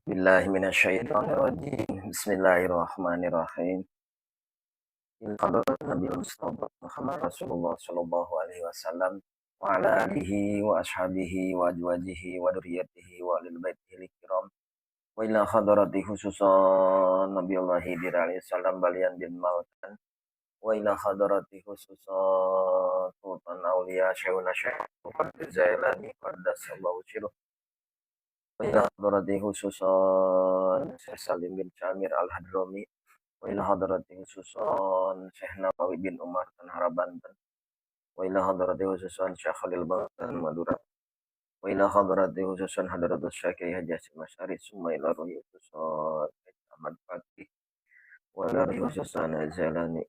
Billahi minasyaitonirrajim. Bismillahirrahmanirrahim. Nabi Mustafa Muhammad Rasulullah sallallahu alaihi wasallam wa ala alihi wa ashabihi wa azwajihi wa dzurriyyatihi wa ahlil baitihi kiram wa ila hadrati khususan Nabiullah Khidir alaihi salam balian bin Malkan wa ila hadrati khususan Sultan Aulia Syekhuna Syekh Zailani qaddasallahu sirruh wa ila hadrati khususan Syekh Salim bin Samir Al-Hadrami wa ila hadrati khususan Syekh Nawawi bin Umar Tanhara Banten wa ila hadrati khususan Syekh Khalil Banten Madura wa ila hadrati khususan Hadratus Syekh Haji Hasyim Asy'ari summa ila ruhi khususan Ahmad Fakih wa ila ruhi khususan Zailani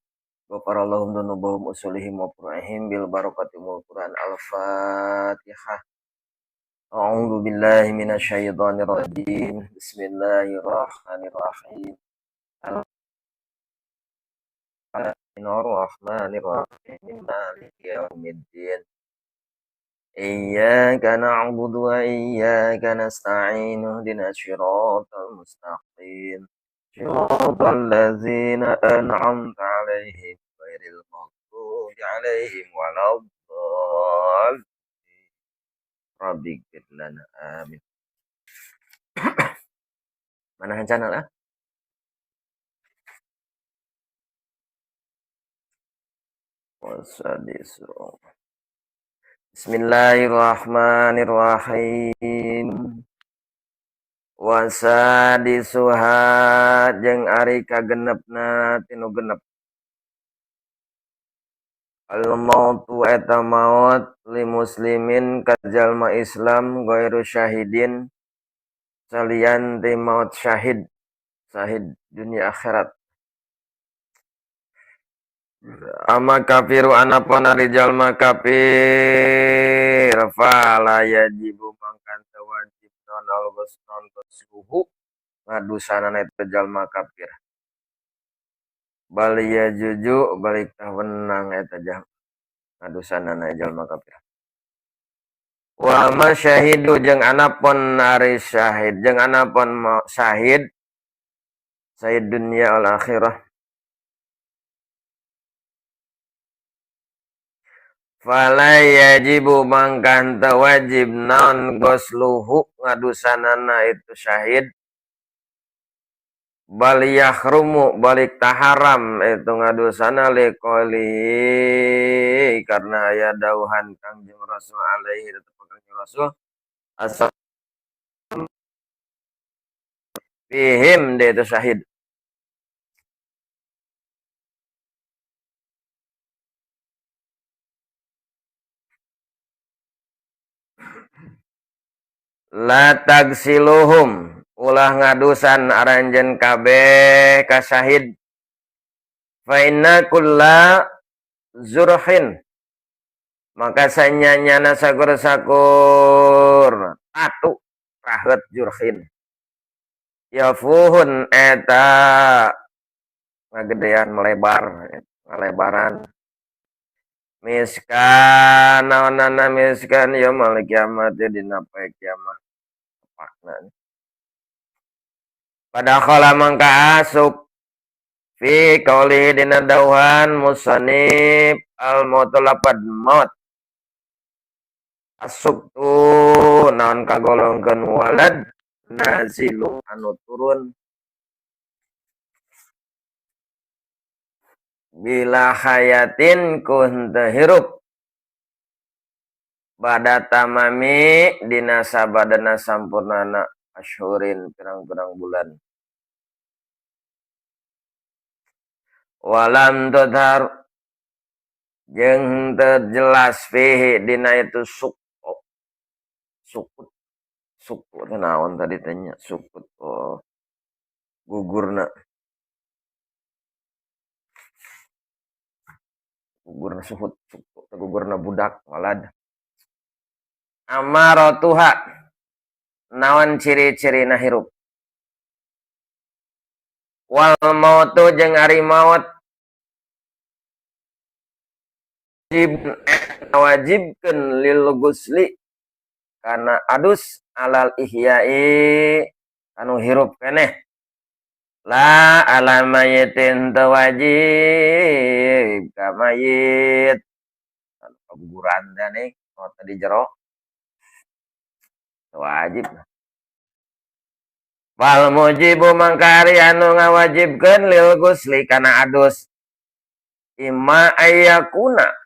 wa parallahum dunubahum usulihim wa furu'ihim bil barakati wal Quran. Al-Fatihah. A'udzu billahi minasyaitonir rajim. Bismillahirrahmanirrahim. Ar-Rahmanir-Rahim. Maliki yaumiddin. Iyyaka na'budu wa iyyaka nasta'in. Ihdinas siratal mustaqim. Siratal ladzina an'amta 'alaihim ghairil maghdubi 'alaihim waladdallin. Rabbi ighfir lana, amin. Mana hancana lah? Wasadisu. Bismillahirrahmanirrahim. Wasadisuha jeung ari kagenepna tinu genep. Al-mautu eta maut li muslimin ka jalma Islam ghairu syahidin salian ti maut syahid, syahid dunia akhirat. Ama kafiru anapun ari jalma kafir fala yajibu mangkan teu wajib non al-ghusl ghusluhu ngadusanana eta jalma kafir. Bal yajuju balik tah wenang eta ngadusanana jalma kafir. Wa ma syahidu jeung anapun ari syahid jeung anapun syahid syahid dunya al akhirah. Fala yajibu mangkan teu wajib naon ghusluhu ngadusanana itu syahid. Bal yahrumu balik taharam itu ngadusana liqali karena aya dauhan Kangjeng Rasul alaihi tetep Kangjeng Rasul asal fihim dia itu syahid. La tagsiluhum ulah ngadusan aranjeun kabeh ka syahid. Fa inna kulla zurhin maka sanyanyana sakur-sakur tatu rahet jurhin yafuhun eta ngagedean melebar ngalebaran miskan naonana miskan yaumul kiamat dina poe kiamat pakna. Pada kala mangka asup fi qauli dina dauhan musannif al mautu lapad maut asup tu naon kagolongkeun walad nazilu anu turun bila hayatin ku henteu hirup bada tamami dina sabadana sampurnana asyhurin pirang-pirang bulan walam tudhar jeung henteu jelas fihi dina itu sukut sukut sukut naon tadi teh nya sukut oh gugurna gugurna suhut sukut gugurna budak walad amaratuha naon ciri-cirina hirup wal mautu jeung ari maut wajibkeun lil ghusli kana adus alal ihya'i Anu hirup keneh. La ala mayitin teu wajib ka mayit. Anu kaguguran teh nih, maot di jero. Teu wajib. Wal mujibu mangka ari anu ngawajibkeun lil gusli kana adus. Imma ayyakuna.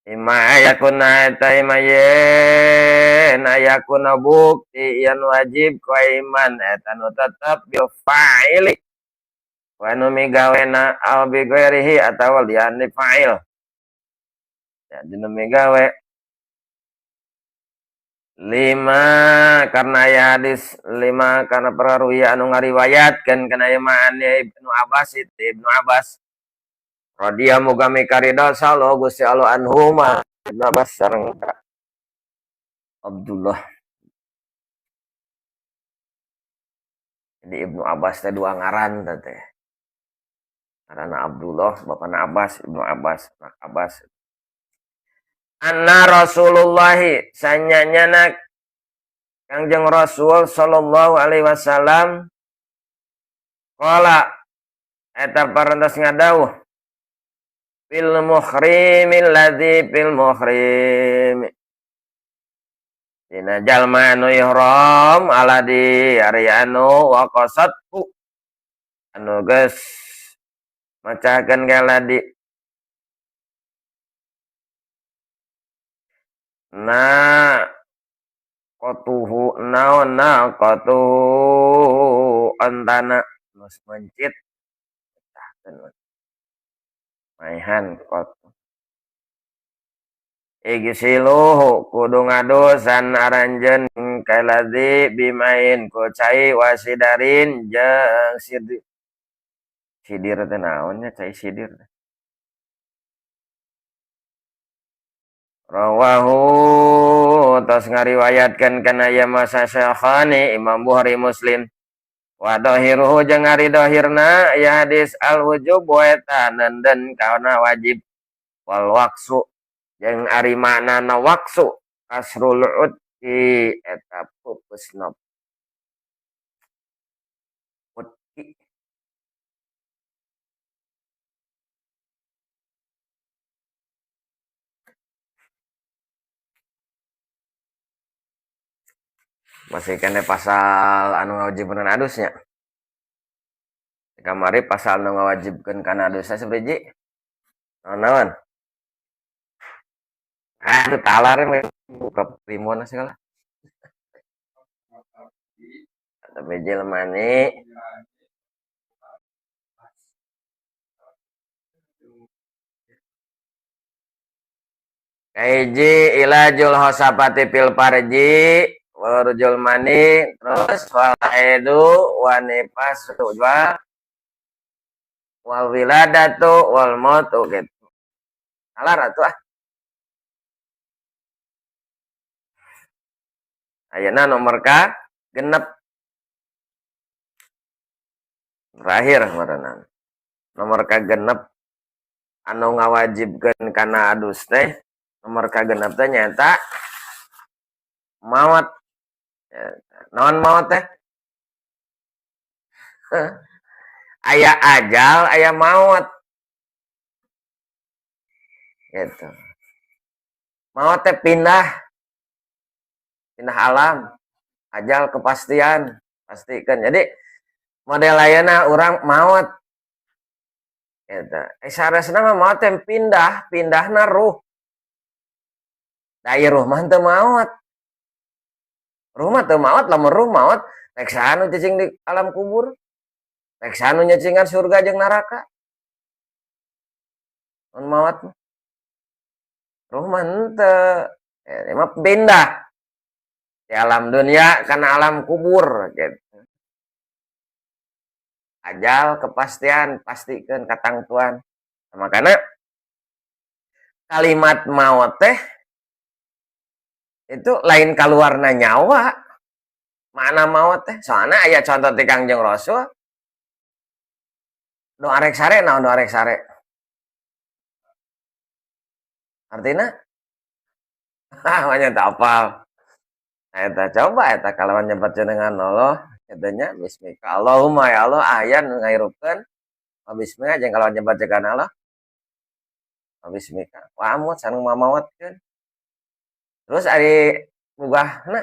Imma ayyakuna eta ima yen ayakuna bukti yen wajib qaiman eta nu tetep bil fa'ili. Wa nu migawena aw bi ghairihi atawa liyane fa'il. Ya dinu migawe. Lima karena aya hadis lima karena perruya anu ngariwayatkeun kana ieu mah Ibnu Abbas Ibnu Abbas radhiyallahu muga mikaridho sallallahu Gusti Allah anhuma Ibnu Abbas sareng Abdullah. Jadi Ibnu Abbas teh dua ngaran teh. Ngaranna Abdullah, bapana Abbas, Ibnu Abbas, anak Abbas. Anna Rasulullah sanyanyana Kangjeng Rasul sallallahu alaihi wasallam qala eta parantos ngadawuh fil muhrimil ladzi fil muhrim dina jalma anu ihram ala di ari anu waqasathu anu geus macakeun kaladi na qatuhu naon na qatuhu antana geus mencit pecahkeun maehan qatu igsiluhu kudu ngadosan aranjeun kaladzi bimain ku cai wasidarin jeung sidir. Sidir teh naon nya cai sidir teh. Rawahu tos ngariwayatkeun kana ieu masa Syakhani Imam Bukhari Muslim. Wa dhahiruhu jeung ari dhahirna ya hadis al wujub wa eta nenden kana wajib wal waqsu jeung ari maknana waqsu kasrul utki eta pupusna utki. Masih kene pasal anu ngawajibkeun adusnya. Kamari pasal anu ngawajibkeun kana adusna sabiji. Naon-naon? Ah, itu talar we buka primona segala. Sabiji lemani. Kaiji ilajul hosapati fil farji warujul mani terus wal haidu wa nifasu wal wiladatu wal mautu gitu. Salah atuh ah. Ayeuna nomor ka genep. Terakhir meureunana. Nomor ka genep anu ngawajibkeun kana adus teh nomor ka genep teh nyaeta maot. Naon maot teh? Aya ajal, aya maot. Gitu. Maot teh pindah. Pindah alam. Ajal kepastian, pastikan. Jadi model lainna urang maot. Gitu. Saresna mah maot teh pindah, pindahna ruh. Da ieu ruh mah teu maot. Ruh mah teu maot, lamun ruh maot rek saha nu cicing di alam kubur? Rek saha nu nyecingan surga jeung neraka? Mun maot mah. Ruh mah henteu. Ya, mah pindah di alam dunia kana alam kubur gitu. Ajal kepastian pastikeun katangtuan. Nah, makana kalimat maot teh itu lain kaluarna nyawa. Makna maot teh soalna aya contoh ti Kangjeng Rasul. Doa rek sare naon doa rek sare? Artina? Ah, banyak tak apal. Eta coba eta kalawan nyebat jenengan Allah kitu nya, bismika Allahumma ya Allah ahya nu ngahirupkeun, wa bismika jeung kalawan nyebat jenengan Allah, wa bismika wa amut sareng mamawatkeun. Terus ari bugahna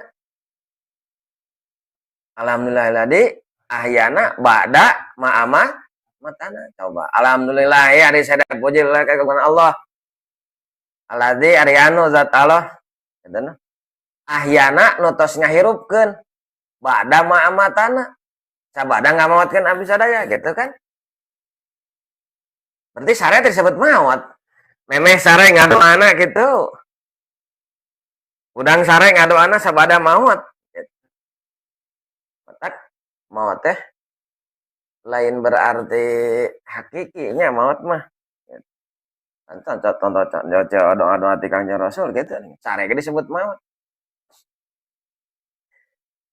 alhamdulillahilladzi ahyana ba'da ma amatana. Coba alhamdulillah ya ari sada puji kagungan Allah alladzi ari anu zat Allah kitu na ahyana nu tos ngahirupkeun ba'da ma amatana sabada ngamawatkeun abdi sadaya gitu kan. Berarti sare disebut maot. Memeh sare ngadoana gitu. Udang sare ngadoana sabada maot. Matak maot teh lain berarti hakikinya maot mah. Contoh contoh contoh doa-doa ti Kangjeng Rasul gitu. Sare ge disebut maot.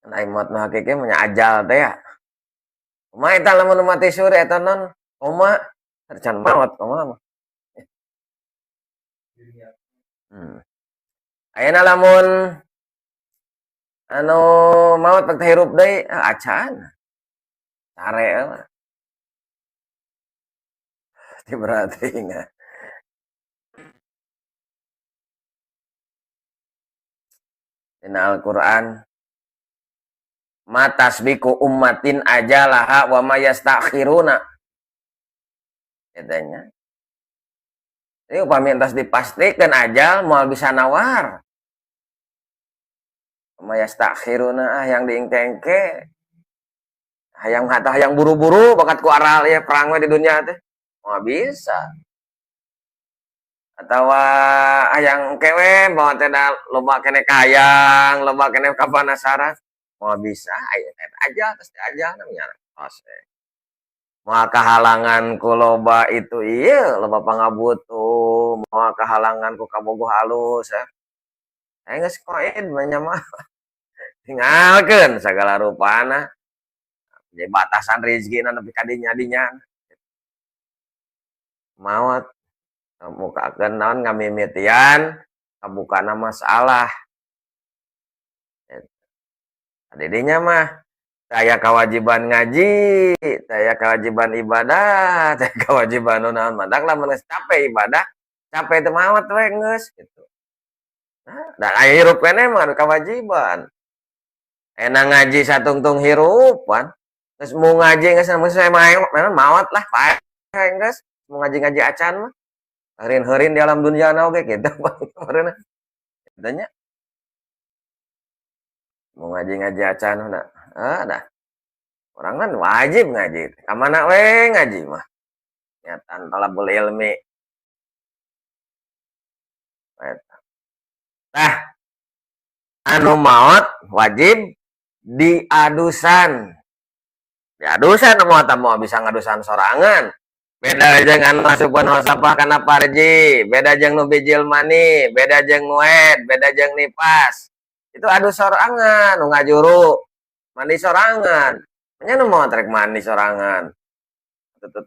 Ai maot nu hakiki mah nya ajal teh ya. Kumaha eta lamun mati suri eta non koma can maot koma mah. Ayeuna lamun anu maot teh hirup deui acan. Sare mah. Berarti ingat. Dina Al-Qur'an ma tasbiku ummatin ajalaha wa ma yastakhiruna. Katanya. Jadi upami entos dipastikan ajal moal bisa nawar. Ma yastakhiruna ah yang diingtengke. Hayang hatah hayang buru-buru bakat ku aral ya perang we di dunia teh. Moal bisa. Atau hayang kewe bawa teh da loba kene kahayang, loba kene kapanasaran. Moal bisa aya aja terus aja namanya tos. Moal kahalangan ku loba itu ieu loba pangabutuh, moal kahalangan ku kabogoh halus ya. Aya geus koid mah nya mah. Tinggalkeun sagala rupana. Jadi batasan rezekina nepi ka dinya-dinya. Maot mukakeun naon ngamimitian kabukana masalah. Didinya mah saya kewajiban ngaji, saya kewajiban ibadah, saya kewajiban naon matak lamun geus capek ibadah, capek teu maot we geus gitu. Nah, da aya hirup keneh mah kewajiban. Enak ngaji satungtung hirupan, geus mau ngaji geus saya mah maot lah paeh geus mau ngaji-ngaji acan mah. Heurin-heurin di alam dunia na oge kitu meureunna. Kitu nya. Mau ngaji-ngaji acan dah. Ah, dah. Orang kan wajib ngaji. Kamana we ngaji mah. Niatan talabul ilmi. Tah, anu maot wajib diadusan. Diadusan maot mau bisa ngadusan sorangan. Beda jeung anu asupan wasapah kana parji, beda jeung nu bijil mani, beda jeung nu haid, beda jeung nifas. Itu adu sorangan, nu ngajuru mandi sorangan. Nya nu maot rek mandi sorangan.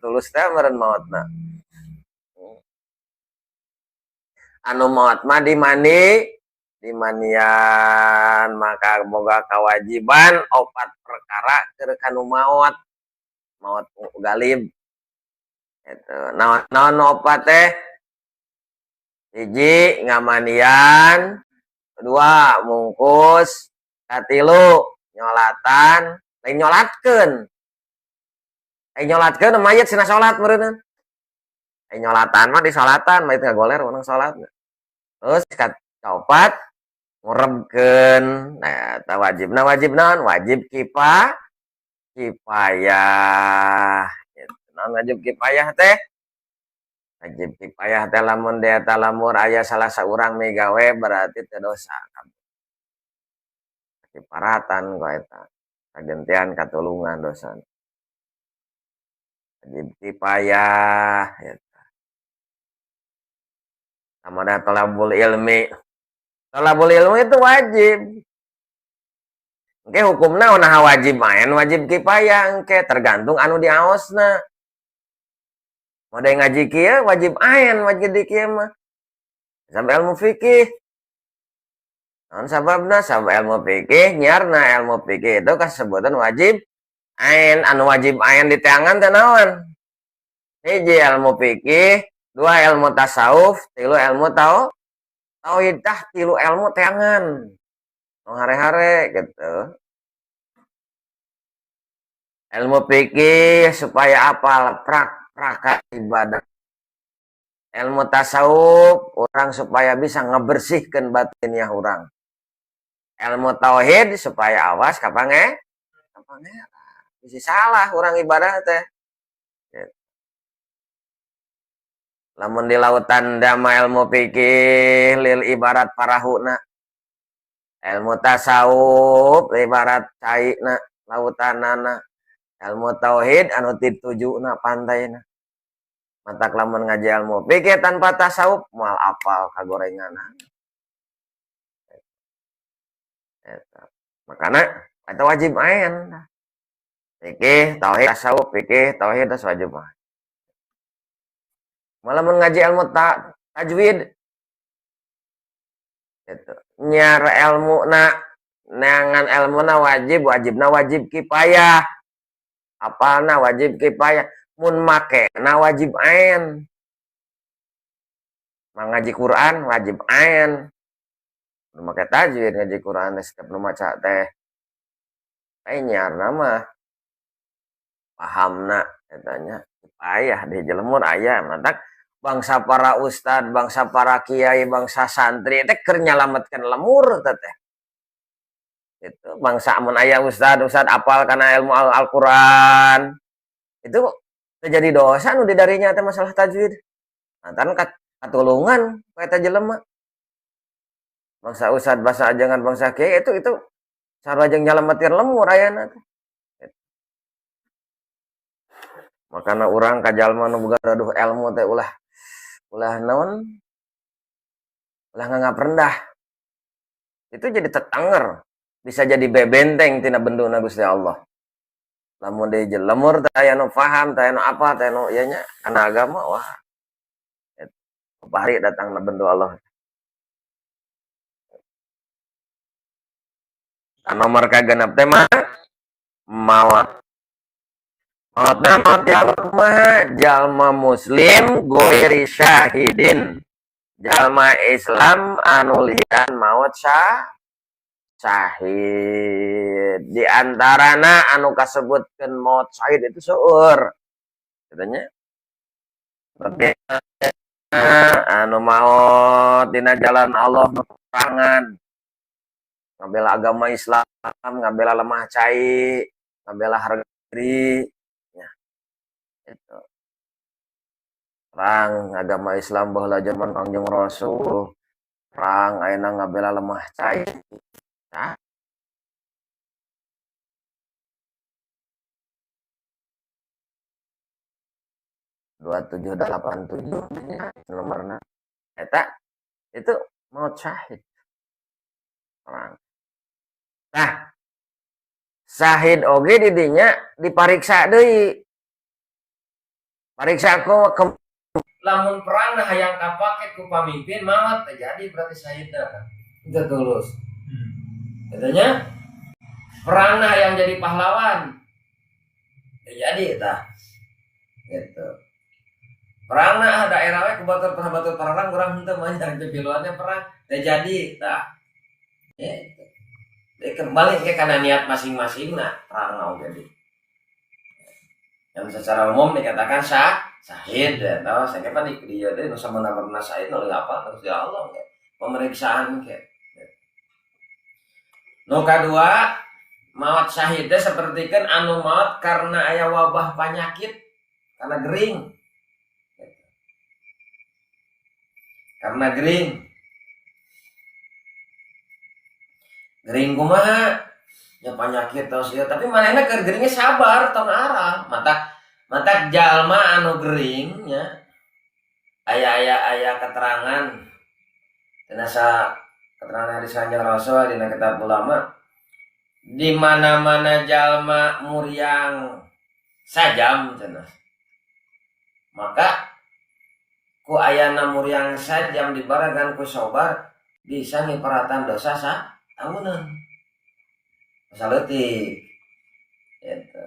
Tulus teh meureun maotna. Anu maot mah dimandi, dimandian maka boga kewajiban opat perkara keur kanu maot. Maot galib. Gitu. Naon-naon opat teh? Hiji ngamandian, kedua mungkus, katilu nyolatan, lain nyolatkeun. Lain nyolatkeun mayit sina salat meureunna. Lain nyolatan mah di salatan, mayit ngagoler urang salat. Terus kaopat ngurebkeun. Nah, eta wajibna wajib naon? Wajib kifayah. Gitu. Naon wajib kifayah teh? Wajib kifayah teh lamun dia lamun aya salah saurang migawe berarti teu dosa. Kiparatan ku eta. Kagentian katulungan dosa. Wajib kifayah gitu. Sama ada tolabul ilmi. Tolabul ilmu itu wajib. Engke hukumna nah wajib main wajib kifayah engke tergantung anu diaosna. Mode ngaji kieu wajib ain wajib di kieu mah. Sampai ilmu fikih. Naon sababna? Sabab ilmu fikih nyiarna ilmu fikih itu kasebutan wajib ain, anu wajib ain di teangan teh naon? Hiji ilmu fikih, dua ilmu tasawuf, tilu ilmu tauhid tah tilu ilmu teangan. Tong hare-hare gitu. Ilmu fikih supaya apal praka ibadah. Ilmu tasawuf orang supaya bisa ngebersihkan batinnya orang. Ilmu tauhid supaya awas ka pangeran. Bisa salah orang ibadah teh. Gitu. Lamun di lautan dama ilmu fikih lil ibarat parahuna. Ilmu tasawuf ibarat caina lautanana. Ilmu tauhid anu ditujuna pantaina. Matak lamun ngaji ilmu fikih tanpa tasawuf moal apal kagorenganana. Eta. Makana eta wajib ain. Fikih, tauhid, tasawuf, fikih, tauhid tas wajib mah. Malah mun ngaji ilmu tajwid gitu. Nyar ilmuna neangan ilmuna wajib, wajibna wajib kifayah. Apalna wajib kifayah, mun makena wajib ain. Mangaji Quran wajib ain. Nu make tajwid ngaji Quran setiap nu maca teh. Ai nyiarna mah pahamna eta nya payah di jelemur aya matak bangsa para ustad, bangsa para kiai, bangsa santri teh keur nyalametkeun lemur teh teh. Itu bangsa amun aya ustad, ustad apal kana ilmu Al-Qur'an. Itu terjadi dosa nu didarinya teh masalah tajwid. Lantaran katulungan ku eta jelema. Bangsa ustad, bangsa ajengan, bangsa kiai itu sarua jeung nyalametkeun lemur ayana teh. Makana urang ka jalma nu boga gaduh ilmu teh ulah ulah naon? Ulah nganggap rendah. Itu jadi tetenger, bisa jadi bebenteng tina benduna Gusti Allah. Lamun deui lemur teh aya nu paham, teh aya nu apa, teh anu ieu nya kana agama wah. Bahari datangna bendu Allah. Nomor kagenep teh mah maot. Maotna maot jalma, jalma muslim ghairi syahidin. Jalma Islam anu lian maot syahid. Di antarana anu kasebutkeun maot syahid itu seueur. Katanya. Berarti anu maot dina jalan Allah peperangan. Ngabela agama Islam, ngabela lemah cai, ngabela harga diri, ya. Itu. Perang agama Islam baheula zaman Kangjeng Rasul. Perang ayeuna ngabela lemah cai. Nah. 2787 nomorna. Eta itu maut syahid. Perang. Nah, syahid oge di dinya dipariksa deui. Pariksa ku lamun perang nah hayang kapake ku pamimpin maot teh jadi berarti syahidna kan. Itu tulus. Katanya perang nah yang jadi pahlawan. Jadi tah. Gitu. Perang nah daerah we ku batur batur perang kurang henteu mah nyari pipiluannya perang teh jadi tah. Gitu. Jadi kembali ke karena niat masing-masing nah perang mau jadi. Yang secara umum dikatakan syahid ya, tahu saya kan di dia deh nu sabenerna syahid nu apa terus ya Allah kayak pemeriksaan kayak. Nu kadua maut syahid teh seperti kan anu maut karena aya wabah penyakit karena gering. Karena gering. Gering kumaha? Ya penyakit tos ya, tapi manehna keur geringnya sabar tong arah. Matak jalma anu gering nya. Aya-aya keterangan dina keterangan hadis Kanjeng Rasul dina kitab ulama di mana-mana jalma muriang sajam cenah. Maka ku ayana muriang sajam dibarengan ku sobar Bisa ngiparatan dosa sa tahunan. Dosa leutik. Gitu.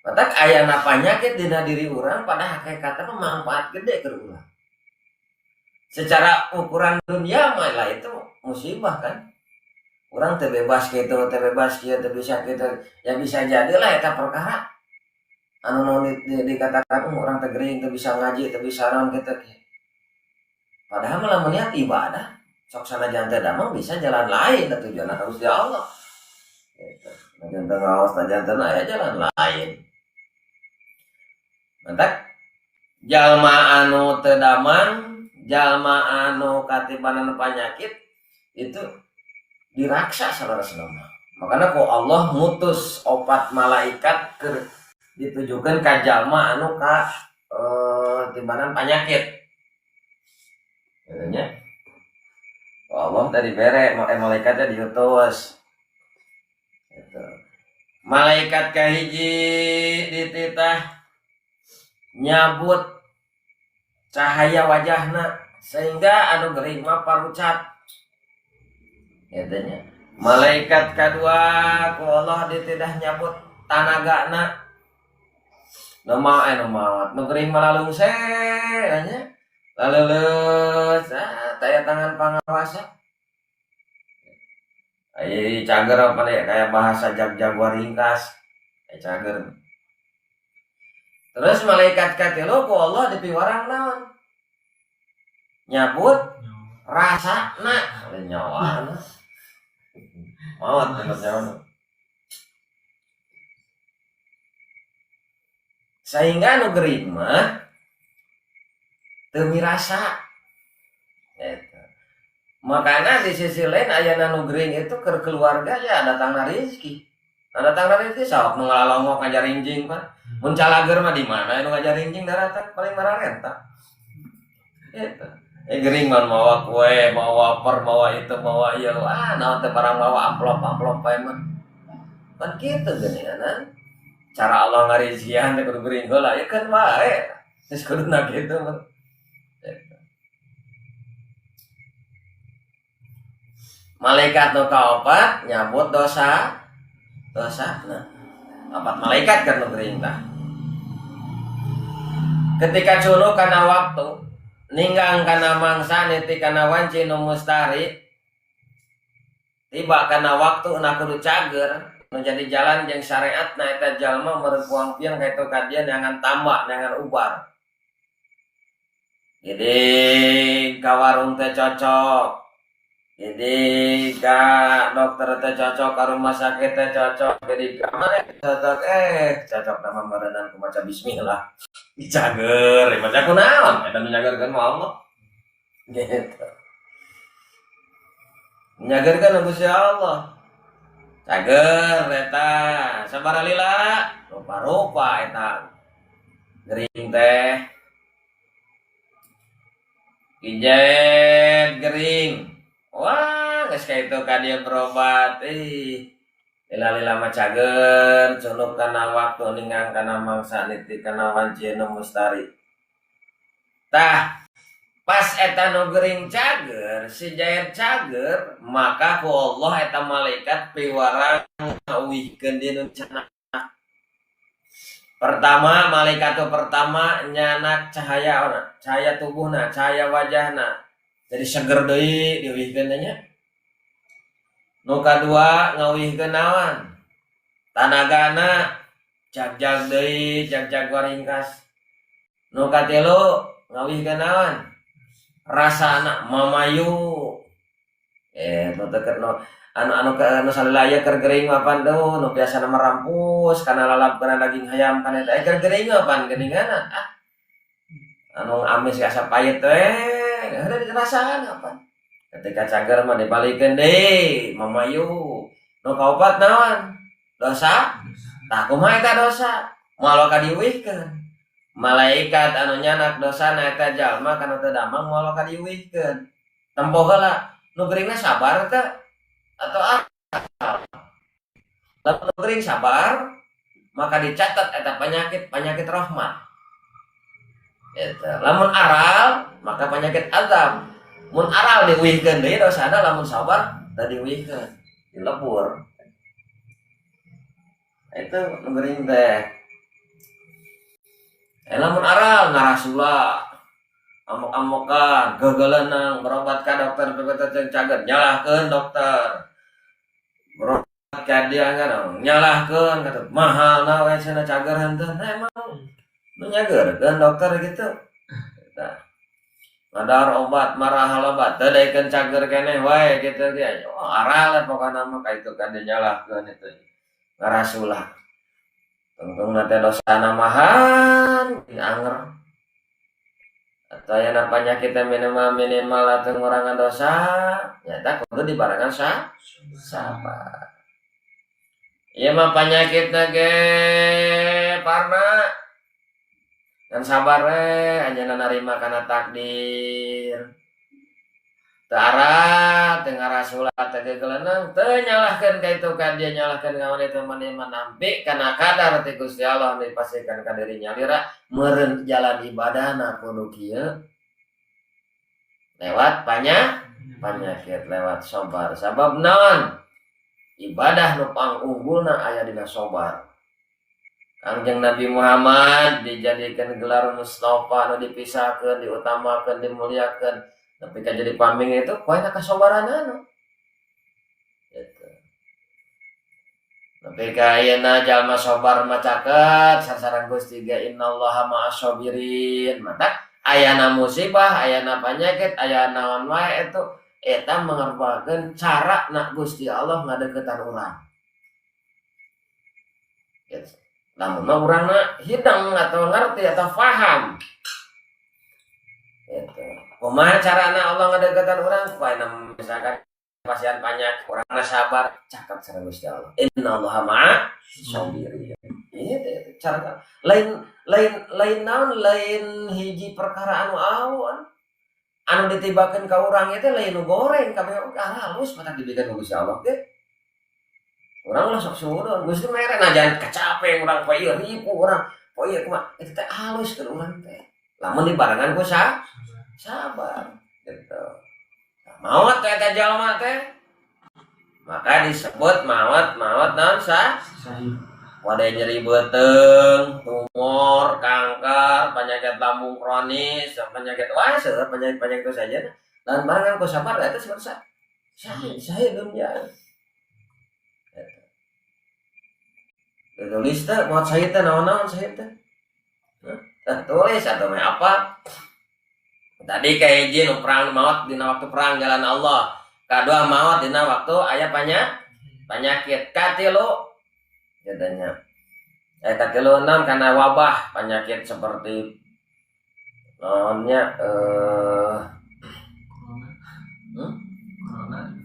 Matak ayana panyakit dina diri urang pada hakikatna mah manfaat gede keur urang. Secara ukuran dunia mah lah itu musibah kan. Urang teu bebas kitu, teu bebas kieu, teu bisa kitu. Ya bisa jadilah eta perkara anu naon dikatakan urang teh gering, teu bisa ngaji, teu bisa naon kitu. Padahal malah melihat ibadah sok sanajan teu damang bisa jalan lain da tujuanna ka Gusti Allah. Gitu. Najan teu ngaos, najan teu aya jalan lain. Mantak jalma anu teu damang, jalma anu katibanan panyakit itu diraksa saleresna mah. Makanya ku Allah mutus opat malaikat keur ditujukan ka jalma anu ka tibanan panyakit. Gitu nya. Allah tadi bere malaikatnya diutus. Gitu. Malaikat kahiji dititah nyabut cahaya wajahna sehingga anu gering mah parucat. Gitu nya. Malaikat kedua ku Allah dititah nyabut tanagana. Nu maot nu gering mah lalungse nya. Laleuleus taya tangan pangawasa. Ai cager apa nih kayak bahasa jag-jag waringkas. Ai cager. Terus malaikat katilu ku Allah dipiwarang naon? Nyabut rasana nyawana. Maot nyabut nyawana. Sehingga nu gering mah teu mirasa. Eta. Makanya di sisi lain ayana nu gering itu ke keluarga ya datangna rezeki. Nah, datangna rezeki sok nu ngalalongok ngajaringjing pan. Mun calager mah di mana nu ngajaringjing daratan paling mararenta. Eta. Gering mah mawa kue, mawa wafer, mawa itu, mawa ieu. Wah, naon teh barang mawa amplop-amplop bae mah. Pan kitu geuninganan. Cara Allah ngarizian teh kudu gering heula ya kan wae. Geus kuduna kitu mah. Malaikat nu kaopat nyabut dosa dosa. Nah, empat malaikat kan nu gering tah. Ketika cunu kana waktu ninggang kana mangsa niti kana wanci nu mustari tiba kana waktu na kudu cager nu jadi jalan jeung syariatna eta jalma meureun puang piang ka itu ka dieu neangan tambah neangan ubar. Jadi ka warung teh cocok, jadi ka dokter teh cocok, ka rumah sakit teh cocok, jadi ka mana cocok, cocok nama meureunan ku maca bismillah. Dicager, maca kunaon eta nu nyagerkeun mah Allah. Gitu. Nyagerkeun Gusti Allah. Cager eta sabaraha lila, rupa-rupa eta. Gering teh. Ijet gering. Wah, geus ka itu ka dieu berobat. Ih. Lila-lila mah cager, culuk kana waktu ninggang kana mangsa niti kana wanci nu mustari. Tah, pas eta nu gering cager, si Jair cager, maka ku Allah eta malaikat piwarang ngawihkeun dina cenah. Pertama, malaikat tu pertama nyanak cahaya ona, cahaya tubuhna, cahaya wajahna. Jadi seger deui diwihkeun teh nya. Nu kadua ngawihkeun naon? Tanagana jag-jag deui, jag-jag waringkas. Nu katilu ngawihkeun naon? Rasana mamayu. Nu teu nu anu anu salila keur gering mah pan deui nu biasana merampus kana lalap kana daging hayam kana eta keur gering mah pan geuninganan. Ah. Anu amis asa payet teh, heueuh dirasaan apa. Ketika cager mah dibalikeun deui mamayu. Nu kaopat naon? Dosa. Tah kumaha eta dosa? Moal ka diuihkeun. Malaikat anu nyanak dosana eta jalma kana teu damang moal ka diuihkeun. Tempo heula nu geuringna sabar teh atau apa? Lamun nu gering sabar maka dicatat eta penyakit penyakit rahmat. Eta. Lamun aral maka penyakit azab. Mun aral diuihkeun deui dosana lamun sabar teu diuihkeun, dilebur. Itu nu gering teh. Lamun aral ngarasula amok-amokan, gagaleunang, berobat ka dokter teu cager, nyalahkeun dokter. Berobat ka dia kan nyalahkeun kata mahalna we cenah cager henteu. Nah emang nu nyageurkeun dokter gitu. Tah. Ngadar obat marahal obat teu daekeun cager keneh wae kitu ge. Oh aral pokona mah ka itu ka nyalahkeun itu. Ngarasula. Tungtungna teh dosana mahan anger. Atau aya penyakit minimal minimal atau ngurangan dosa, nyata kudu dibarengan sabar. Ieu mah panyakitna ge parna. Dan sabar we anjeunna narima kana takdir. Teu aral, teu ngarasula, teu gegelenang, teu nyalahkeun ka itu ka dia nyalahkeun ka itu mah nampi kana kadar ti Gusti Allah dipasihkan ka diri nyalira meureun jalan ibadahna kudu kieu lewat penyakit lewat sabar. Sabab naon? Ibadah nu pangunggulna aya dina sabar. Kangjeng Nabi Muhammad dijadikan gelar Mustafa nu dipisahkeun, diutamakeun, dimuliakeun tapi kan jadi paming itu poena kasobaranana gitu. Tapi ka ayeuna jalma sabar mah caket sasaran Gusti ge innallaha ma'as sabirin. Mata ayana musibah, ayana penyakit, aya naon wae itu eta merupakeun cara na Gusti Allah ngadeukeutan urang. Gitu. Lamun mah urangna hidang atau ngerti atau faham. Gitu. Kumaha carana Allah ngadeukeutan urang? Poena misalkan pasian banyak, urangna sabar, cakep sareng Gusti Allah. Innallaha ma'as sabirin. Itu cara lain lain lain naon lain hiji perkara anu awan. Anu ditibakeun ka urang itu lain nu goreng kabeh oge halus mata dibikeun ku Gusti Allah ge. Urang lah sok suudon, Gusti mere nah jangan kacape urang poe ieu ripuh urang, poe ieu kumaha, itu teh halus keur urang teh. Lamun dibarengan ku sabar gitu. Nah, maot teh eta jalma teh. Maka disebut maot maot naon sa? Wadah nyeri beuteung, tumor, kanker, penyakit lambung kronis, penyakit wah seueur penyakit-penyakit itu saja. Lamun barengan ku sabar eta sebut syahid, syahid dunya. Tulis teh maot syahid teh naon-naon syahid teh. Hah? Tulis atau mah apa? Tadi kahiji nu perang maot dina waktu perang jalan Allah. Kadua maot dina waktu aya penyakit. Katilu katanya. Katilu enam karena wabah penyakit seperti naonnya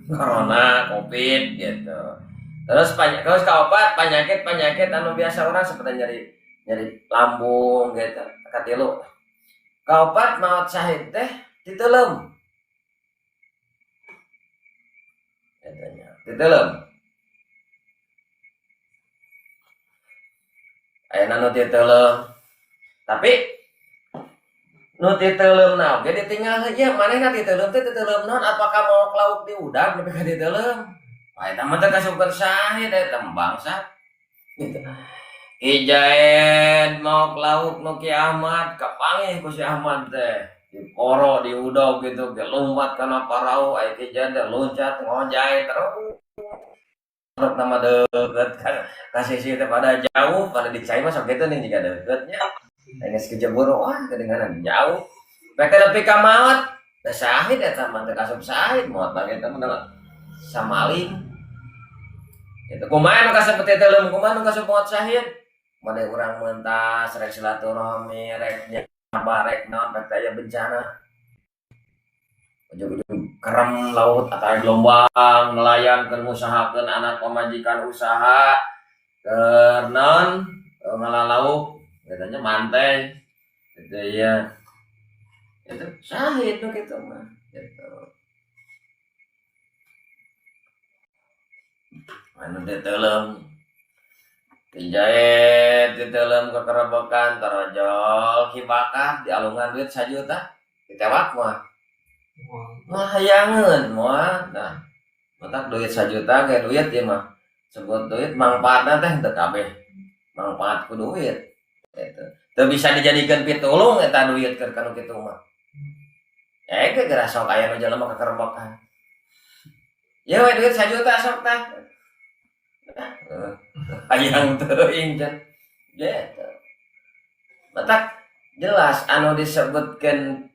Corona, Covid gitu. Terus terus kaopat penyakit-penyakit anu biasa orang seperti nyeri nyeri lambung gitu. Katilu. Kaopat maot syahid teh diteuleum. Katanya, diteuleum. Ayeuna nu titeuleum. Tapi nu titeuleum na oge ditinggal ieu manehna titeuleum teh titeuleum naon apakah mau lauk diudag nepi ka titeuleum? Wah eta mah teh kasupkeun syahid eta bangsat. Gitu. Ki Jaid mau lauk nu Ki Ahmad kapanggih ku si Ahmad teh. Diporo diudog gitu ge lompat kana parau aya Ki Jaid teh loncat ngojay terus. Nama deukeut ka sisi teh pada jauh pada di cai mah sok kitu nih jiga deukeutnya. Geus kejebur wah kedengaran jauh. Rek nepi ka maot da syahid eta mah teh kasup syahid maot lagi eta mah samaling. Gitu kumaha nu kasep teh teuleum kumaha nu kasup maot syahid? Made urang mentas rek silaturahmi rek nyaba rek naon rek aya bencana. Ujug-ujug kerem laut atau gelombang nelayan keur ngusahakeun anak pamajikan usaha keur naon ngalalauk katanya mantai gitu ya. Itu syahid nu kitu mah gitu. Anu diteuleum Dijahit diteuleum kekerebekan tarojol ki bakah dialungan duit 1 juta ditewak mah. Mah hayangeun moal. Nah, matak duit 1 juta ge duit ieu mah. Sebut duit mangfaatna teh teu kabeh. Mangfaat ku duit. Gitu. Teu bisa dijadikeun pitulung eta duit keur kanu kitu mah. Ge geura sok aya nu jelema kekerbokan. Ieu we duit 1 juta sok tah. Hayang teuing can. Gitu. Matak jelas anu disebutkeun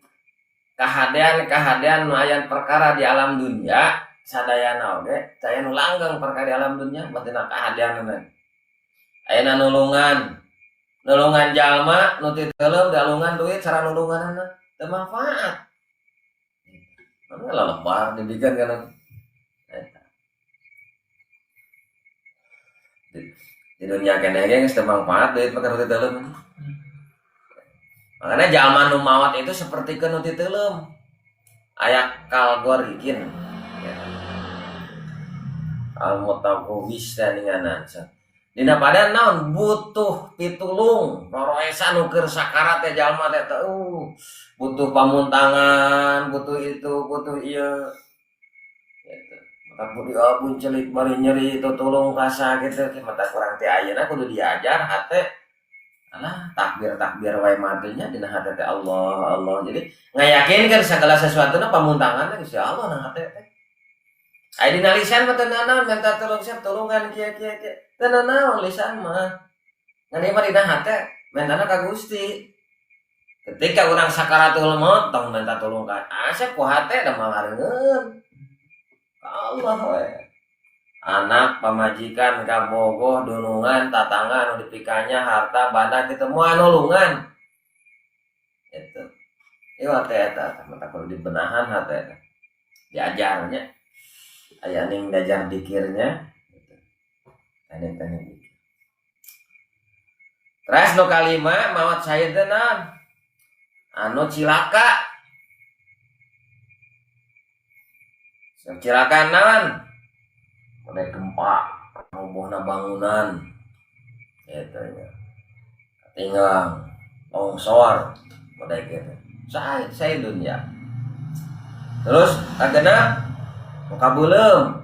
kahadean-kahadean nu aya perkara di alam dunia sadayana oge teu aya nu langgeng perkara di alam dunia batina kahadeanna. Ayeuna nulungan. Nulungan jalma nu teu dalungan duit cara nulunganna teu manfaat. Mana lelebar dibikeun kana eta. Di dunia keneh ge geus teu manfaat duit mah kana teu teuleum. Makanya jalma nu maot itu seperti nu teu teuleum. Aya kalgorikin. Al mutaqawwis ninganan. Dina padan naon butuh pitulung, roroesan nu keur sakarat teh jalma teh butuh pamuntangan, butuh itu, butuh ieu. Gitu. Mata kudu abun celik bari nyeri tutulung kasa kitu mata kurang teh ayeuna kudu diajar hate. Alah takbir-takbir wae matunya dina hate teh Allah Allah. Jadi ngayakinkeun segala sesuatuna pamuntangan teh Gusti Allah na hate teh. Aya dina lisan mah teu nanaon minta tolong siap tulungan kieu kieu kieu. Teu nanaon lisan mah. Ngan ieu mah dina hate mentana ka Gusti. Ketika urang sakaratul maut tong minta tolong ka asep ku hate da mangareungeun. Ka Allah we. Anak, pamajikan, kabogoh, dunungan, tatangga anu dipikanya, harta, banda kitu moal nulungan. Gitu. Ieu hate eta teh mata kudu dibenahan hate eta. Diajarnya. Aya ning diajar dikirnya gitu. Teknik-teknik dikir. Terus nu kalima maot syahid teh naon? Anu cilaka. Cilaka naon? Pada gempa, robohna bangunan, gitu nya. Tinggal longsor, pada gitu. Saya dunia. Terus kagena kabeuleum,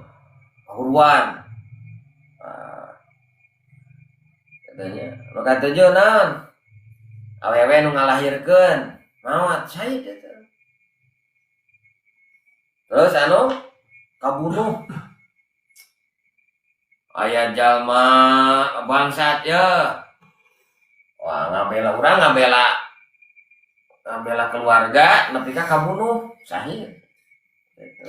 kahuruan. Katanya, nu katujuh naon? Awewe nu ngalahirkeun, maot syahid eta. Terus anu kabunuh. Aya jalma bangsat ya. Wah, ngabela urang ngabela keluarga nepi ka kabunuh syahid. Gitu.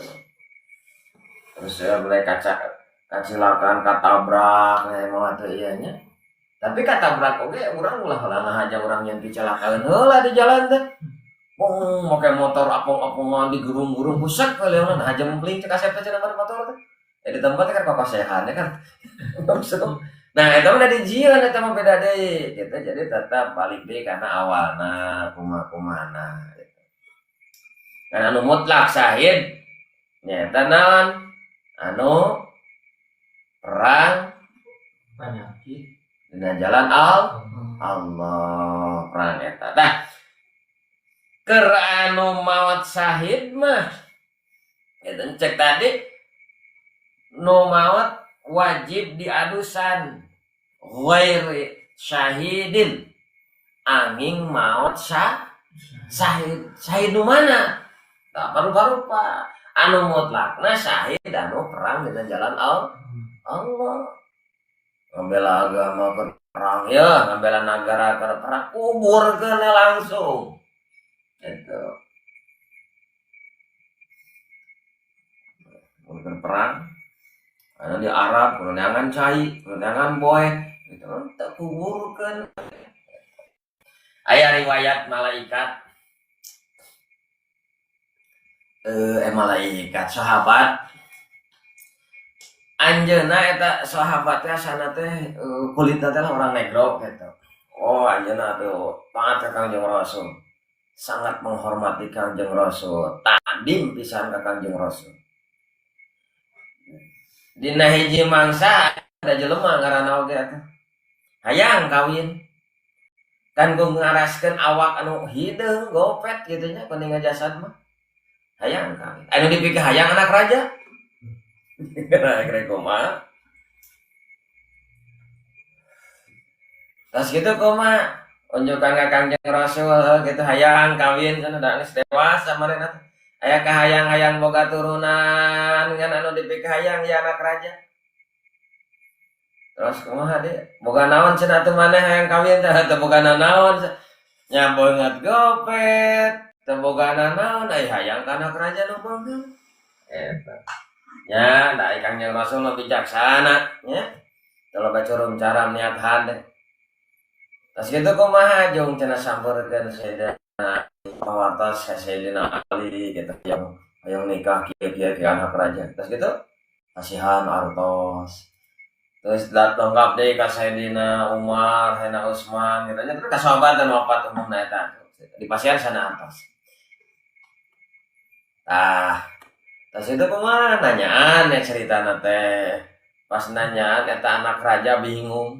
Terus ya mereka kacilakaan katabrak emang atuh ieu nya. Tapi katabrak oge urang ulah ulah aja urang yang kecelakaan heula di jalan teh. Bong make motor apong-apongan digerung-gerung busak kali nah aja mempling cek asep teh cenah motor teh. Ya di tempat kan papasehan kan. Nah, eta mah da dijieun eta mah beda deui gitu. Jadi tetap balik deui kana awalna kumaha-kumahana gitu. Kan anu mutlak syahid nyaeta naon? Anu perang penyakit dina jalan Allah perang eta. Tah keur anu maot syahid mah eta cek tadi nu maot wajib diadusan ghairi syahidin angin maot syahid syahid nu mana? Tah rupa-rupa anu mutlakna syahid anu perang dina jalan Allah. Ngabela agama ke perang ya, ngabela negara ke perang kuburkeun langsung. Gitu. Mun perang anu di Arab kuneangan cai, kuneangan boe, gitu teu kuburkeun. Aya riwayat malaikat malaikat sahabat anjeunna eta sahabat teh asana teh kulitna teh orang negro gitu. Oh anjeunna tuh taat ka Kangjeng Rasul. Sangat menghormati Kangjeng Rasul, takdim pisan ka Kangjeng Rasul. Dina hiji mangsa ada jelema ngaranna oge atuh. Hayang kawin. Kan ku ngaraskeun awak anu hideung gopet kitu nya kuninga jasad mah. Hayang kawin. Anu dipikahayang anak raja. Kira kumaha? Terus gitu kumaha? Unjukkan ka Kangjeng Rasul gitu hayang kawin cenah da geus dewasa meureun atuh. Aya kahayang-hayang boga turunan ngan anu dipikahayang ya anak raja. Terus kumaha deui? Boga naon cenah atuh maneh hayang kawin teh teu boga nanaon. Nya beungeut gopet, teu boga nanaon ai hayang ka anak raja nu beungeut. Eta. Nya da ai Kangjeng Rasul mah bijaksana nya. Teu loba curum caram niat hade. Terus gitu kumaha jung cenah sampeurkeun Sayyidina pawartos ka Sayyidina Ali gitu yang hayang nikah kieu-kieu ke anak raja. Terus gitu kasihan artos. Terus lengkap deui ka Sayyidina Umar, Sayyidina Utsman gitu nya. Terus ka sahabat dan wafat umumna eta. Di pasian sana artos. Tah, terus itu kumaha nanyaan ya ceritana teh. Pas nanyaan eta anak raja bingung.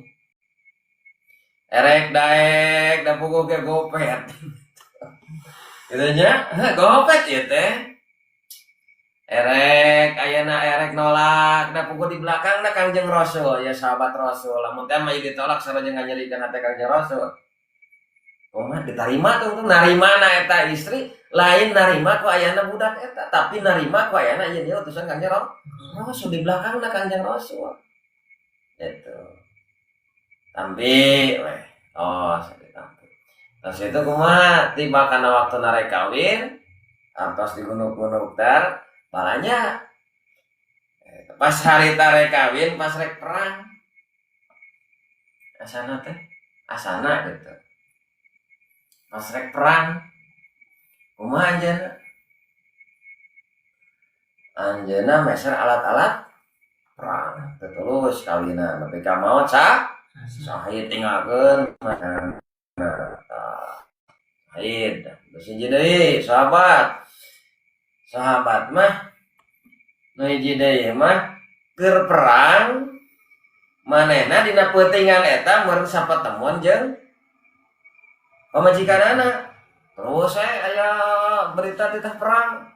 Erek daek da puguh ge gopet. Gitu nya, gopet ieu teh. Erek ayeuna erek nolak da puguh di belakangna Kangjeng Rasul ya sahabat Rasul. Lamun teh mah ditolak sareng nganyerikeun hate Kangjeng Rasul. Kumaha ditarima tuh narimana eta istri lain narima ku ayana budak eta tapi narima ku ayana ieu dia utusan Kangjeng Rasul di belakangna Kangjeng Rasul. Gitu. Tampi weh. Oh, sakit tampi. Terus itu kumaha tiba kana waktu narek kawin artos digunuk-gunuk tar balanya pas hari tarek kawin pas rek perang asana teh asana gitu. Pas rek perang kumaha anjeunna? Anjeunna meser alat-alat perang tetulus kawinan nepi ka maot sahid tinggalkeun nah sahid. Terus hiji deui sahabat. Sahabat mah nu hiji deui mah keur perang manehna dina peutingan eta meureun sapatemuan jeung pamajikanana. Terus aya berita titah perang.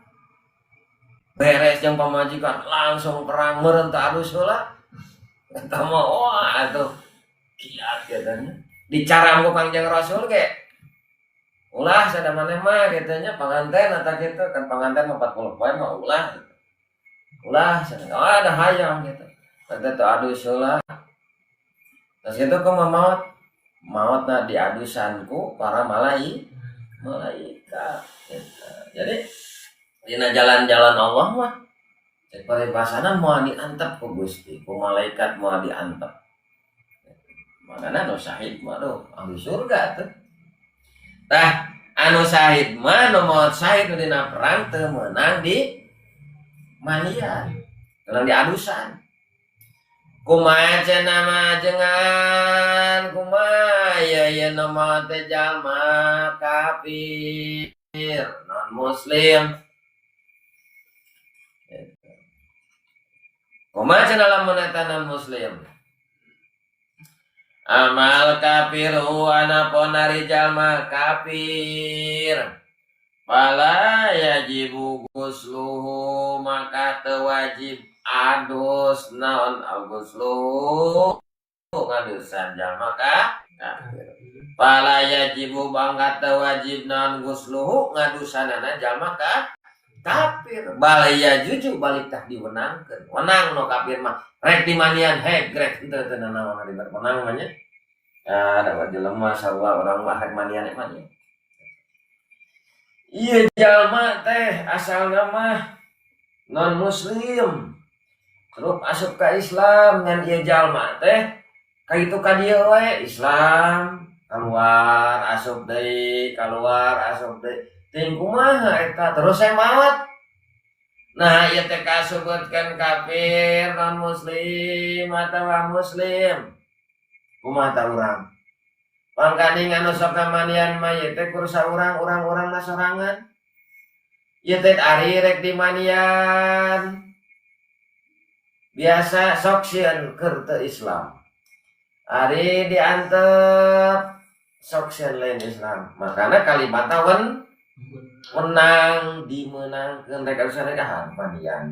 Beres jeung pamajikan langsung perang meureun teu alus heula. Eta mah wah atuh kiat katanya. Dicaram ku Kangjeng Rasul ge. Ulah sada maneh mah kitu nya panganten eta kitu kan panganten mah 40 poe mah ulah gitu. Ulah sada oh, ada hayang gitu. Eta teu adus heula. Terus kitu kumaha maot? Maotna diadusan ku para malaikat gitu. Jadi dina jalan-jalan Allah mah cek paribasana moal diantep ku Gusti, ku malaikat moal diantep. Makana nu syahid mah aduh ahli surga tuh. Tah anu syahid mah nu maot syahid nu dina perang teu meunang di mandian, meunang di adusan. Kumaha cenah mah ajengan, kumaha ieu nu maot teh jalma kafir, non muslim. Kumaha cenah lamun eta non muslim? Amal kafiru anapun ari jalma kafir fala yajibu ghusluhu maka teu wajib adus naon ghusluhu ngadusan jalma kafir. Fala yajibu maka teu wajib naon ghusluhu ngadusanana jalma kafir. Balaya juju balik tah diwenangkeun. Wenang nu kafir mah rek dimandian heg rek henteu teu nanaon di wenang mah nya. Ah da jelema sarua urang mah rek mandian rek mandian. Ieu jalma teh asalna mah non muslim. Terus asup ka Islam ngan ieu jalma teh ka itu ka dieu we Islam keluar asup deui keluar asup deui. Ting kumaha eta terus saya maot. Nah ieu teh kasebutkeun kafir non muslim atawa muslim. Kumaha ta urang? Pangkaning anu sok mandian mah ieu teh kursa urang urang-urangna sorangan. Ieu teh ari rek dimandian. Biasa sok sieun keur teu Islam. Ari diantep sok sieun lain Islam. Makana kalimatna Menang dimenangkeun rek adusan rek ah mandian.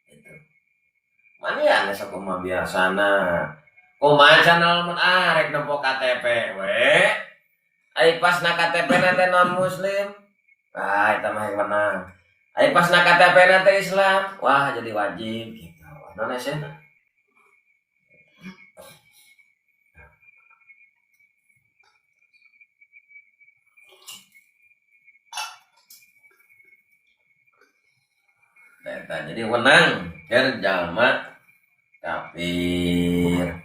Gitu. Mandian sok mah biasana. Kumaha cenah lamun ah rek nempo KTP we. Ai pas na KTP na teh non muslim. Ah eta mah menang. Ai pas na KTP na teh Islam, wah jadi wajib gitu. Non esena. Eta jadi wenang keur jalma kafir.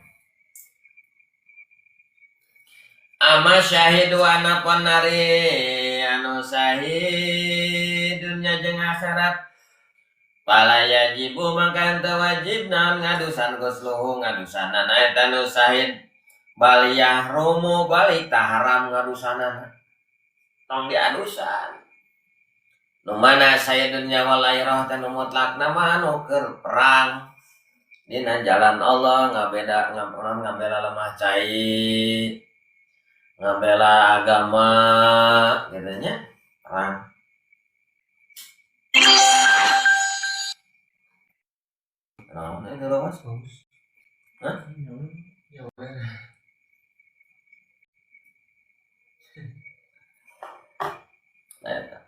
Ama syahidu anapun nari anu syahid dunya jeung akhirat pala yajibu mangka teu wajib naon ngadusan gusluhu ngadusanana eta nu syahid bal yahrumu balik tah haram ngadusanana tong diadusan nu mana syahid dunya wal akhirah teh nu mutlakna mah anu keur perang dina jalan Allah ngabeda ngabela lemah cai ngabela agama gitu nya perang. Naon eta lawas? Hah? Ya. Eta.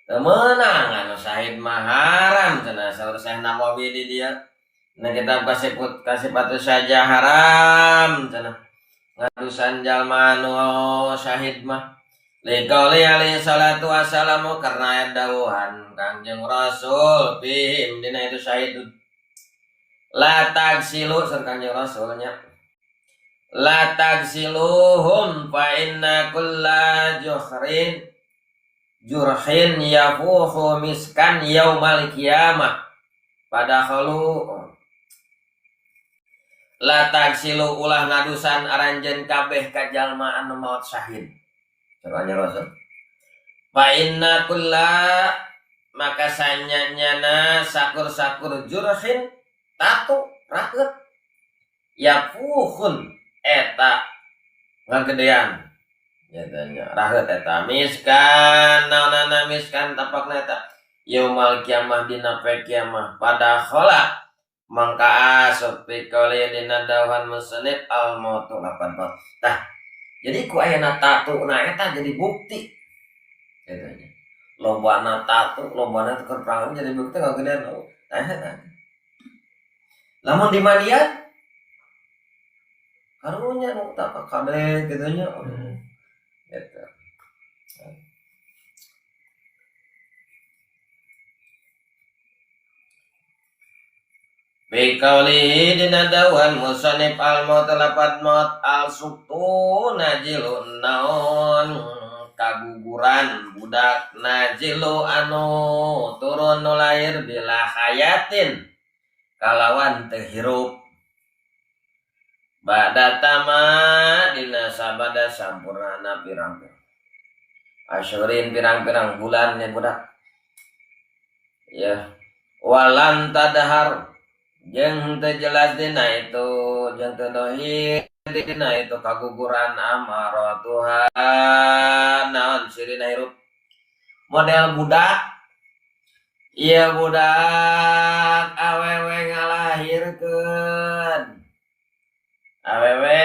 Teu meunang anu syahid mah haram cenah saur Syekh Nawawi di dieu. Na kitab kasipatu saja haram cenah. Ngadusan jalma anu syahid mah liqauli alaihi salatu wassalamu karena dawuhan Kangjeng Rasul fihim dina itu syahid la tagsilu saur Kangjeng Rasulnya la tagsiluhum fa inna kulla juhrin jurhin yafuhu miskan yaumal qiyamah padakhalu la tagsilu ulah ngadusan aranjeun kabeh ka jalma anu maot syahid. Cenah Rasul. Fa inna kulla maka sanyanyana sakur-sakur jurhin tatu rakeut yafuhun eta ngagedean nya raheut eta miskan naonana miskan tapakna eta yaumal kiamah dina poe kiamah padakhala mangka asup pikoli dina dawuhan musannif al mautu 84. Tah jadi ku ayana tatu na eta jadi bukti gitu nya. Lobana tatu, lobana teu keur perang jadi bukti ngagedean. Tah eta. Lamun di mandian karunya nu tak kade kitu nya. Gitu. Bikaulihi dina dawuhan musannif al maut lapat maut al suktu najilu naon kaguguran budak najilu anu turun nu lahir bila hayatin kalawan teu hirup ba'da tama dina sabada sampurnana pirang-pirang asyurin pirang-pirang bulan nya budak ya walam tadhar jeung teu jelas dina itu jeung teu dohir dina itu kaguguran amaratuha naon sirina hirup model budak ieu budak awewe ngalahirkeun awewe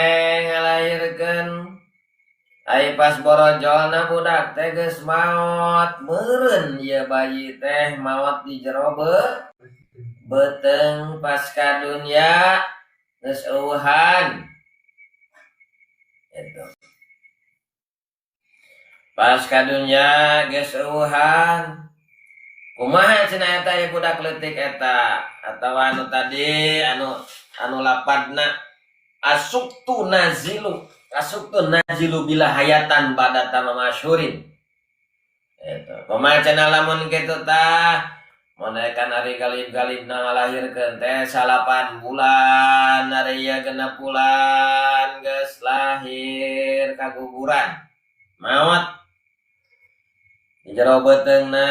ngalahirkeun ai pas borojolna budak teh geus maot meureun ieu bayi teh maot di jero beteng pasca dunya geus eueuhan eta pasca dunya geus eueuhan kumaha cenah eta ieu budak leutik eta atawa anu tadi anu lapadna asuktu nazilu bila hayatan bada tamam asyurin eta kumaha cenah lamun kitu tah monekan ari galib-galib na ngalahirkeun teh 8 bulan ari ieu 6 bulan geus lahir kaguguran maot di jero beuteungna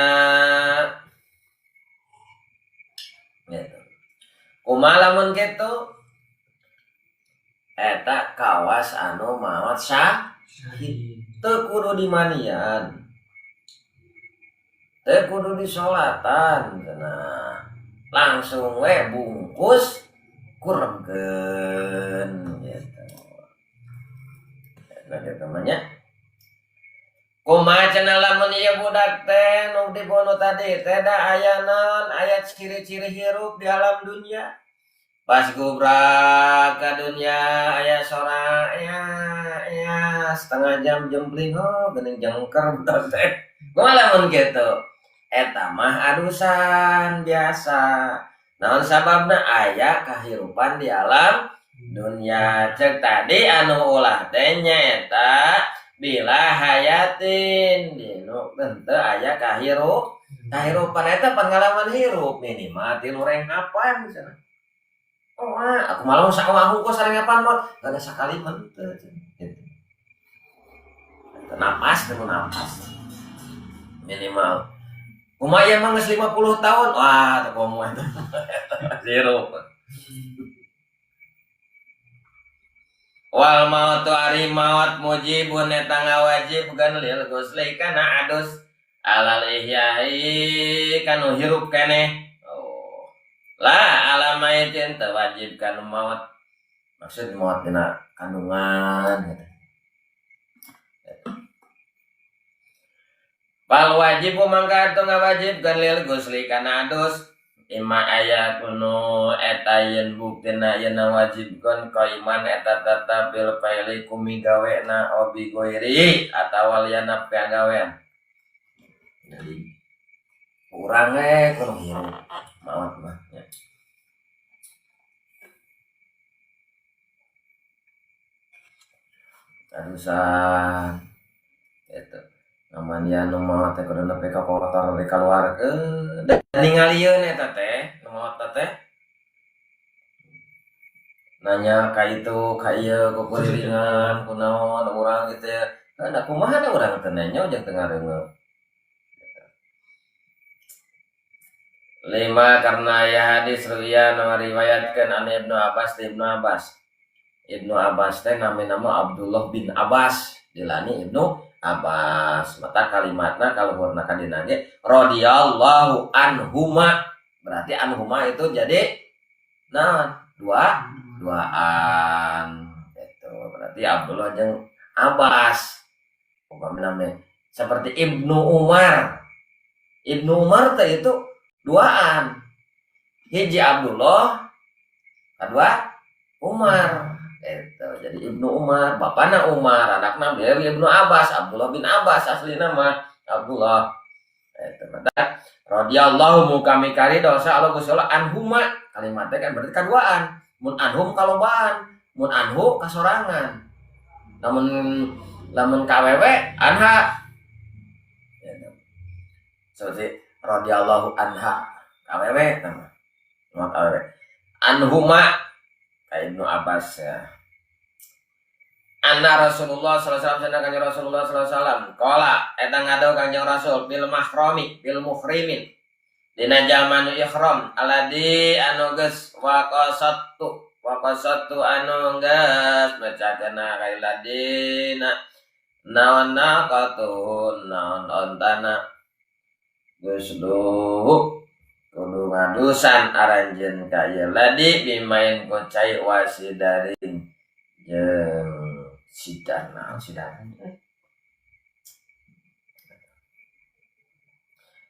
gitu kumaha lamun kitu eta kawas anu maot syahid teu kudu dimanian. Teu kudu disolatan cenah. Langsung we bungkus kurebkeun gitu. Nah kitu mah nya. Kumaha cenah lamun ieu budak teh nu dibunuh tadi teh da aya naon aya ciri-ciri hirup di alam dunia. Pas gubrak ka dunia aya sora ya ya setengah jam jempling oh geuning jengker budak teh. Kumaha lamun kitu? Eta mah adusan biasa. Naon sababna aya kahirupan di alam dunia. Cek tadi anu ulah teh nyaeta bila hayatin dinu teu aya kahirupan eta pengalaman hirup minimal 3 rengkapan cenah. Oh, aku malah sawahu kok sarengapan mah ada sakali mah teu gitu. Napas teu napas. Minimal. Kumaha ieu mah geus 50 tahun. Wah, teu komo eta. Hirup. Wal mautu ari maut mujibun eta ngawajibkeun lil ghusli kana adus alal ihyai kanu hirup keneh. Oh. Lah ala maitin teu wajib kanu maut. Maksud maut dina kandungan gitu. Fal wajibu mangka atuh ngawajibkeun lil ghusli kana adus ima aya kuno eta yen buktina yen wajibkeun kaiman eta tetep bil faili kumigawena obi goiri atawa liyana pagawean. Jadi urang we kudu hirup maot mah nya. Adusan eta ngamandian nu maot teh kudu nepi ka kotor nepi kaluarkeun. Da ningalieun eta teh nu maot teh nanya ka itu ka ieu kukulilingan kunaon urang gitu ya. Da kumaha da urang teh nanya jeung teu ngareungeuk. Lima karena ya hadis ruya nu ngariwayatkeun an Ibnu Abbas ti Ibnu Abbas. Ibnu Abbas teh namina mah Abdullah bin Abbas, dilani Ibnu Abbas. Mata kalimatna kaluhurna ka dina ge radhiyallahu anhuma. Berarti anhuma itu jadi naon? Duaan. Itu berarti Abdullah jeung Abbas. Upamina mah seperti Ibnu Umar. Ibnu Umar teh itu duaan. Hiji Abdullah, kedua Umar. Itu jadi Ibnu Umar, bapana Umar, anakna beliau Ibnu Abbas, Abdullah bin Abbas aslina mah Abdullah. Itu mata radhiyallahu mukami kari dosa Allah Gusti Allah anhuma. Kalimatnya kan berarti kaduaan. Mun anhum kalobaan, mun anhu kasorangan. Lamun lamun kawewe anha. Gitu. Seperti radhiyallahu anha kawewe tah. Mah kawewe. Anhuma ka Ibnu Abbas ya. Anna Rasulullah sallallahu alaihi wasallam kanjeng Rasulullah sallallahu alaihi wasallam qala eta ngadaw kanjeng Rasul bil mahrami bil muhrimin dina jalma nu ihram aladi anu geus waqasattu anu geus macakeuna ka ladina naon naqatun naon ontana geus kudu ngadusan aranjeun ka ieu ladi bimain ku cai wasidarin jeung sidar naon sidar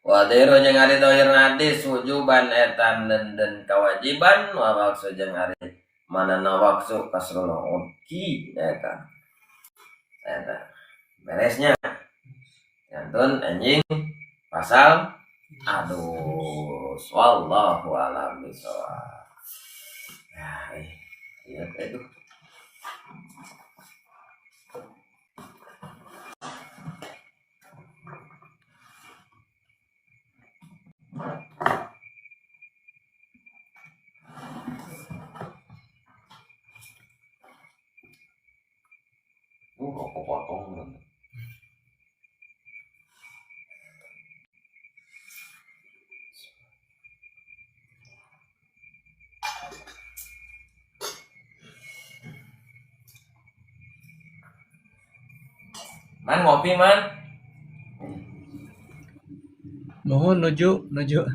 wadiru jeung ari dohir hadis wujuban eta nenden kewajiban wa waksu jeung ari manana waksu kasrul uki eta eta beresnya yantun anjing pasal adus wallahu alam bisawab. Ya iya itu. Rokok potong. Man ngopi man. Mohon nuju nuju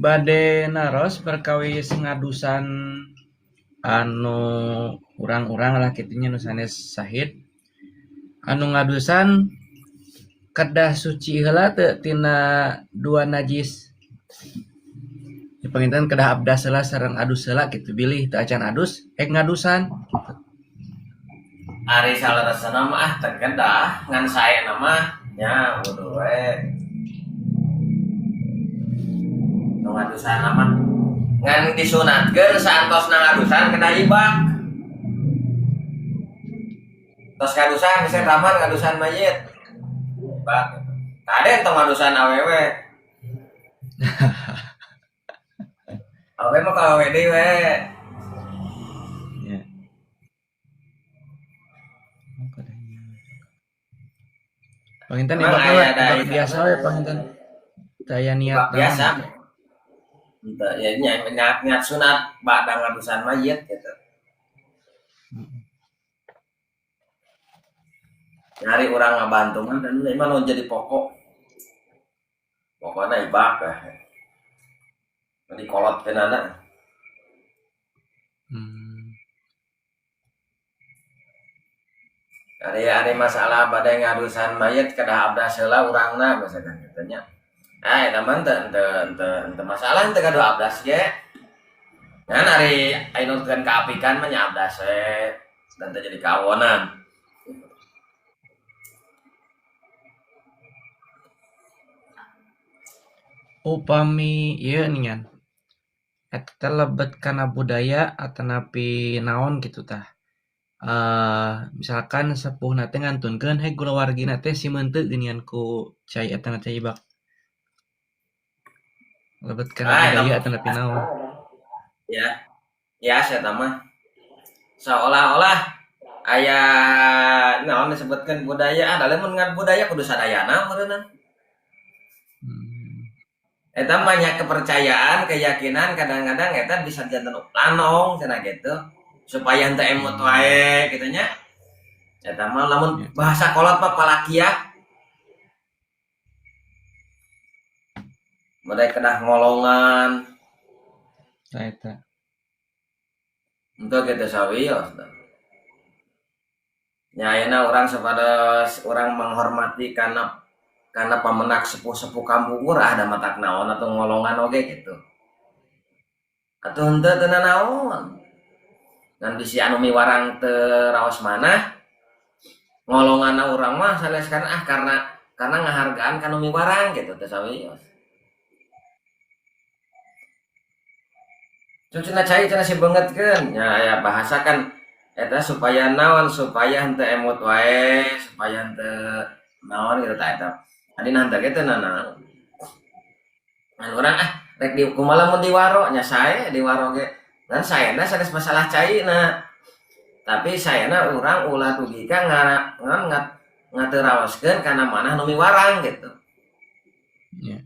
bade naros perkawis ngadusan anu urang-urang lah kitu nya nu sanes sahid anu ngadusan kedah suci heula teu tina dua najis. Ya, panginten kedah abdas heula sareng adus heula kitu bilih teu acan adus ek ngadusan gitu. Ari saleresna mah ah teu kedah ngan saena mah nya wudu we. Nu ngadusan mah ngan disunatkeun saantosna ngadusan kedah ibak. Tos ngadusan misalnya taman ngadusan mayit. Ibak gitu. Kade tong ngadusan awewe. Awewe mah ka awewe deui we. Ya. Oh, kedah ieu. Panginten Emang ibakna aya da ibak biasa we panginten. Teu aya niat ibak naon biasa. gitu. Henteu ya nya niat sunat bada ngadusan mayit gitu. Nyari urang ngabantu mah dan mah nu jadi pokok. Pokokna ibak ah. Dikolotkeunana. Ari ari masalah bade ngadusan mayit kedah abdas heula urangna misalkan kitu nya. Ah eta mah henteu henteu henteu henteu masalah henteu gaduh abdas ge. Ngan ari aya nutkeun kaapikan mah nya abdas we dan teu jadi kawonan. Upami ieu ningan eta teh lebet kana budaya atanapi naon kitu tah. Misalkan sepuhna teh ngantunkeun he kulawargina teh simeunteut geuningan ku cai eta na cai ibak. Lebet kana budaya atanapi naon. Ya. Ya eta mah. Seolah-olah aya naon disebutkeun budaya, ah da lamun ngan budaya kudu sadayana meureunna. Eta mah nya kepercayaan, keyakinan kadang-kadang eta bisa janten lanong cenah gitu. Supaya henteu emut wae kitu nya. Eta mah lamun bahasa kolot mah palakiah. Bade kedah ngolongan. Tah eta. Henteu kitu sawios tah. Nya ayeuna urang supados urang menghormati kana pamenak sepuh-sepuh kampungkur ah da matak naon atuh ngolongan oge gitu. Atuh henteu teu nanaon. Ngan bisi anu miwarang teu raos manah ngolonganna urang mah sanes kana ah karena ngahargaan ka nu miwarang gitu teu sawios. Cenah cai cenah si beungeutkeun. Nya aya bahasa kan eta supaya naon supaya henteu emut wae, supaya henteu naon gitu tah eta. Adi nah henteu ge teu nanaon. Ngan urang ah rek di kumaha lamun diwaro nya sae diwaro ge. Ngan saena sanes masalah caina. Tapi saena urang ulah dugi ka ngateuraoskeun kana manah nu miwarang gitu. Ya.